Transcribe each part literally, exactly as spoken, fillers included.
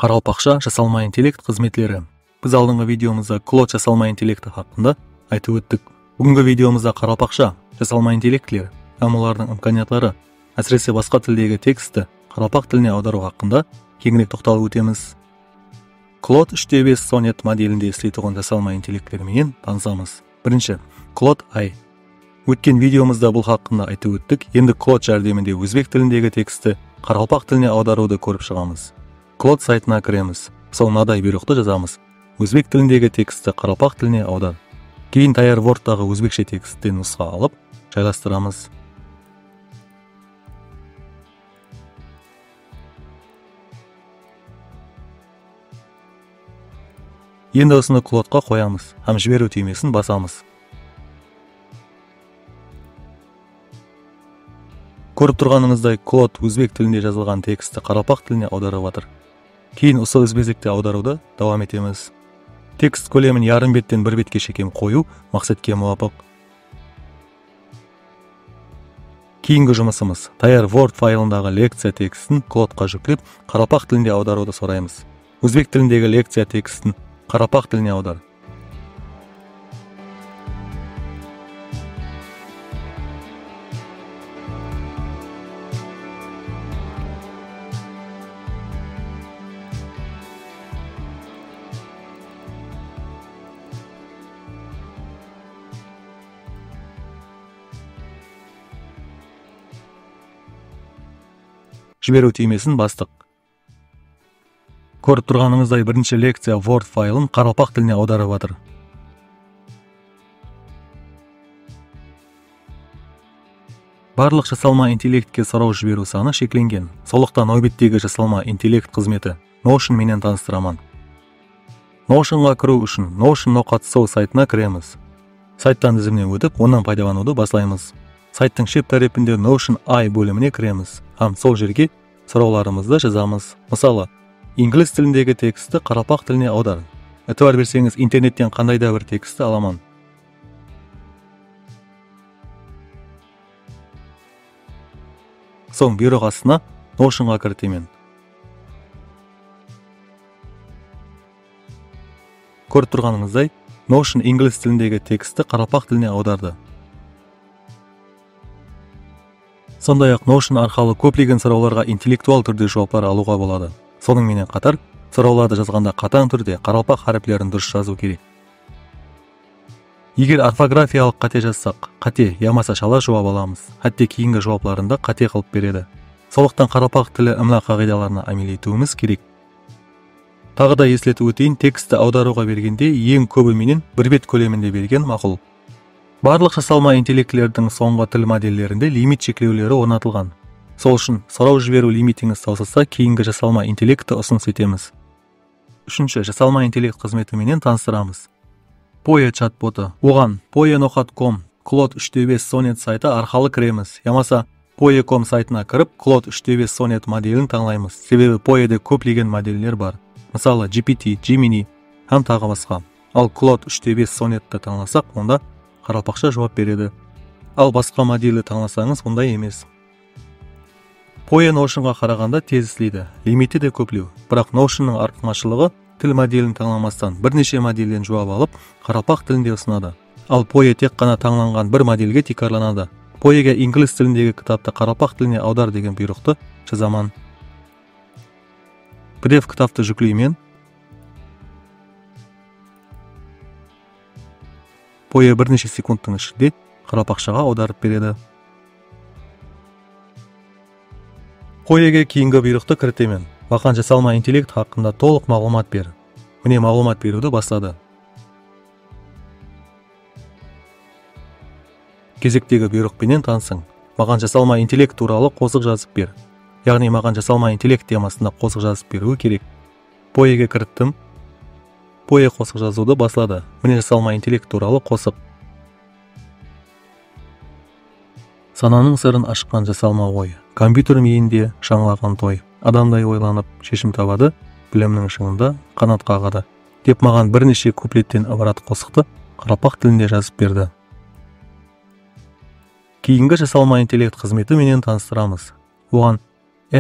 Qaraqalpaqsha jasalma intellekt xızmetleri. Biz aldınǵı videomızda Claude jasalma intellekti haqqında aytıp óttik. Búgingi videomızda qaraqalpaqsha jasalma intellektler hám olardıń imkaniyatları, ásirese basqa tildegi tekstti qaraqalpaq tiline awdarıw haqqında keńirek toqtalıp ótemiz. Claude úsh te bes Sonnet modelinde isleytuǵın jasalma intellektler menen tanısamız. Birinshi, Claude A I. Ótken videomızda bul haqqında aytıp óttik. Endi Claude járdeminde ózbek tilindegi tekstti qaraqalpaq tiline awdarıwdı kórip shıǵamız. Claude saytına kiremiz. Soń mınaday buyrıqtı jazamız. Ózbek tilindegi tekstti qaraqalpaq tiline awdar. Keyin tayar Wordtaǵı ózbekshe tekstten nusqa alıp, jaylastıramız. Endi usını Claudeqa qoyamız hám jiberiw túymesin basamız. Kórip turǵanıńızday, Claude ózbek tilinde jazılǵan tekstti qaraqalpaq tiline awdarıp atır. Keyin usı izbe-izlikte awdarıwdı dawam etemiz. Tekst kólemin yarım betten bir betke shekem qoyıw maqsetke muwapıq. Keyingi jumısımız, tayar Word faylındaǵı lekciya tekstin Claudeqa júklep, qaraqalpaq tilinde awdarıwdı soraymız. Ózbek tilindegi lekciya tekstin qaraqalpaq tiline awdar. Jiberiw túymesin bastıq. Kórip turǵanıńızday, birinshi lekciya Word faylın qaraqalpaq tiline awdarıp atır. Barlıq jasalma intellektke soraw jiberiw sanı sheklengen. Sonlıqtan náwbettegi jasalma intellekt xızmeti Notion menen tanıstıraman. Notionǵa kiriw ushın Notion noqat co saytına kiremiz. Sayttan dizimnen ótip, onnan paydalanıwdı baslaymız. Sayttıń shep tárepinde Notion A I bólimine kiremiz hám sol jerge sorawlarımızdı jazamız. Mısalı, inglis tilindegi tekstti qaraqalpaq tiline awdar. Itibar berseńiz, internetten qanday da bir tekstti alaman. Soń buyrıq astına Notionǵa kiritemen. Kórip turǵanıńızday, Notion inglis tilindegi tekstti qaraqalpaq tiline awdardı. Sonday-aq, Notion arqalı kóplegen sorawlarǵa intellektual túrde juwaplar alıwǵa boladı. Sonıń menen qatar, sorawlardı jazǵanda qatań túrde qaraqalpaq háriplerin durıs jazıw kerek. Eger orfografiyalıq qáte jazsaq, qáte yamasa shala juwap alamız. Hátte keyingi juwaplarında qáte qılıp beredi. Sonlıqtan qaraqalpaq tili imla qaǵıydalarına ámel etiwimiz kerek. Taǵı da esletip óteyin, tekstti awdarıwǵa bergende eń kóbi menen bir bet kóleminde bergen maqul. Barlıq jasalma intellektlerdiń sońǵı til modellerinde limit sheklewleri ornatılǵan. Sol ushın soraw jiberiw limitińiz tawsılsa, keyingi jasalma intellektti usınıs etemiz. Úshinshi, jasalma intellekt xızmeti menen tanıstıramız. Poe chatbotı. Oǵan poe noqat com, Claude úsh te bes Sonnet saytı arqalı kiremiz, yamasa poe com saytına kirip, Claude úsh te bes Sonnet modelin tańlaymız, sebebi Poede kóplegen modeller bar. Mısalı, G P T, Gemini hám taǵı basqa. Al Claude úsh te bes Sonnetti tańlasaq, onda qaraqalpaqsha juwap beredi. Al basqa modeldi tańlasańız, onday emes. Poe Notionǵa qaraǵanda tez isleydi, limiti de kóplew. Biraq Notionnıń artırmashılıǵı til modelin tańlamastan bir neshe modelden juwap alıp, qaraqalpaq tilinde usınadı. Al Poe tek ǵana tańlanǵan bir modelge tiykarlanadı. Poege inglis tilindegi kitaptı qaraqalpaq tiline awdar degen buyrıqtı jazaman. P D F kitaptı júkleymen. Poe bir neshe sekundtıń ishinde qaraqalpaqshaǵa awdarıp beredi. Poege keyingi buyrıqtı kiritemen. Maǵan jasalma intellekt haqqında tolıq maǵlıwmat ber. Mine, maǵlıwmat beriwdi basladı. Gezektegi buyrıq penen tanısıń. Maǵan jasalma intellekt tuwralı qosıq jazıp ber. Yaǵnıy, maǵan jasalma intellekt temasında qosıq jazıp beriwi kerek. Poege kirittim. Poe qosıq jazıwdı basladı. Mine, jasalma intellekt tuwralı qosıq. Sananıń sırın ashqan jasalma oy. Kompyuter miyinde jańlaǵan toy. Adamday oylanıp, sheshim tabadı, bilimniń shıńında qanat qaǵadı, dep maǵan bir neshe kupletten ibarat qosıqtı qaraqalpaq tilinde jazıp berdi. Keyingi jasalma intellekt xızmeti menen tanıstıramız. Oǵan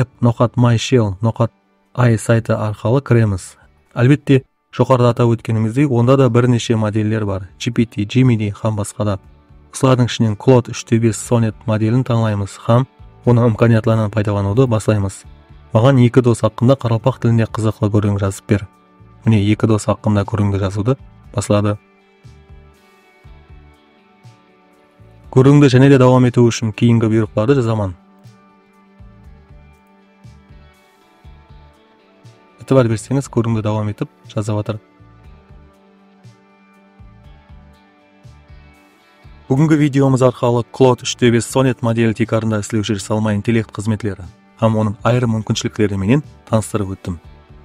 app noqat my shell noqat A I saytı arqalı kiremiz. Álbette, joqarıda atap ótkenimizdey, onda da bir neshe modeller bar: G P T, Gemini hám basqa da. Usılardıń ishinen Claude úsh te bes Sonnet modelin tańlaymız hám onıń imkaniyatlarınan paydalanıwdı baslaymız. Maǵan eki dos haqqında qaraqalpaq tilinde qızıqlı gúrriń jazıp ber. Mine, eki dos haqqında gúrrińdi jazıwdı basladı. Gúrrińdi jáne de dawam etiw ushın keyingi buyrıqlardı jazaman. Itibar berseńiz, gúrrińdi dawam etip jazıp atır. Búgingi videomız arqalı Claude úsh te bes Sonnet modeli tiykarında islewshi jasalma intellekt xızmetleri hám onıń ayırım múmkinshilikleri menen tanıstırıp óttim.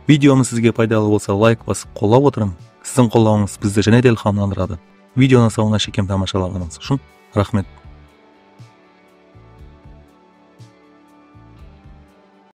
Videomız sizge paydalı bolsa, layk basıp qollap otırıń. Siziń qollawıńız bizdi jáne de ilhamlandıradı. Videonı sońına shekem tamashalaǵanıńız ushın raxmet.